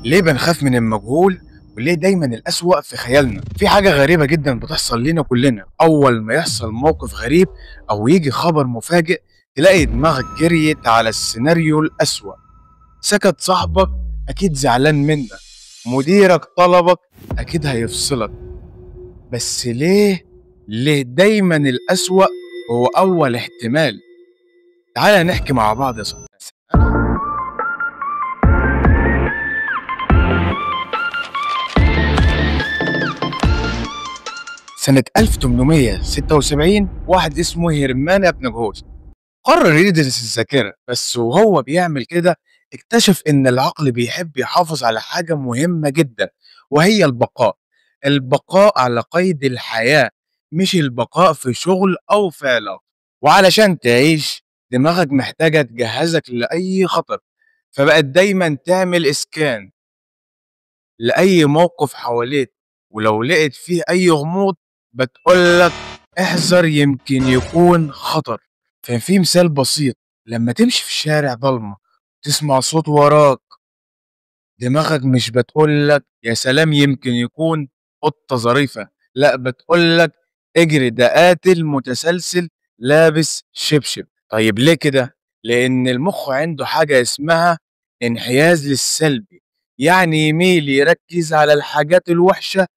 ليه بنخاف من المجهول؟ وليه دايما الأسوأ في خيالنا؟ في حاجة غريبة جدا بتحصل لنا كلنا، أول ما يحصل موقف غريب أو يجي خبر مفاجئ تلاقي دماغك جريت على السيناريو الأسوأ. سكت صاحبك أكيد زعلان منك، مديرك طلبك أكيد هيفصلك. بس ليه دايما الأسوأ هو أول احتمال؟ تعالى نحكي مع بعض يا صاحبي. سنة 1876 واحد اسمه هيرمان ابنجهوس قرر يدرس الذاكرة، بس وهو بيعمل كده اكتشف ان العقل بيحب يحافظ على حاجة مهمة جدا، وهي البقاء. البقاء على قيد الحياة، مش البقاء في شغل او في علاقة. وعلشان تعيش دماغك محتاجة تجهزك لأي خطر، فبقت دايما تعمل اسكان لأي موقف حواليك، ولو لقيت فيه أي غموض بتقولك احذر يمكن يكون خطر. ففي مثال بسيط، لما تمشي في الشارع ضلمة تسمع صوت وراك، دماغك مش بتقولك يا سلام يمكن يكون قطة ظريفة، لا بتقولك اجري ده قاتل متسلسل لابس شبشب. طيب ليه كده؟ لأن المخ عنده حاجة اسمها انحياز للسلبي، يعني يميل يركز على الحاجات الوحشة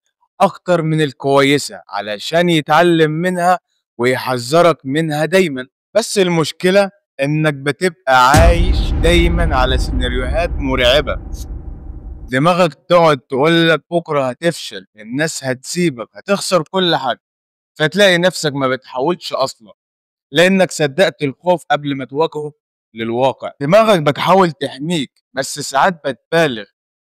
أكتر من الكويسة علشان يتعلم منها ويحذرك منها دايما. بس المشكلة إنك بتبقى عايش دايما على سيناريوهات مرعبة، دماغك تقعد تقولك بكرة هتفشل، الناس هتسيبك، هتخسر كل حاجة، فتلاقي نفسك ما بتحاولش أصلا لأنك صدقت الخوف قبل ما تواجهه للواقع. دماغك بتحاول تحميك بس ساعات بتبالغ،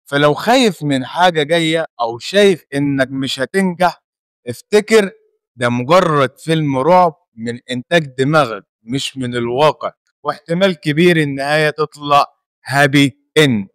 فلو خايف من حاجة جاية أو شايف إنك مش هتنجح افتكر ده مجرد فيلم رعب من إنتاج دماغك مش من الواقع، واحتمال كبير النهاية تطلع هابي إند.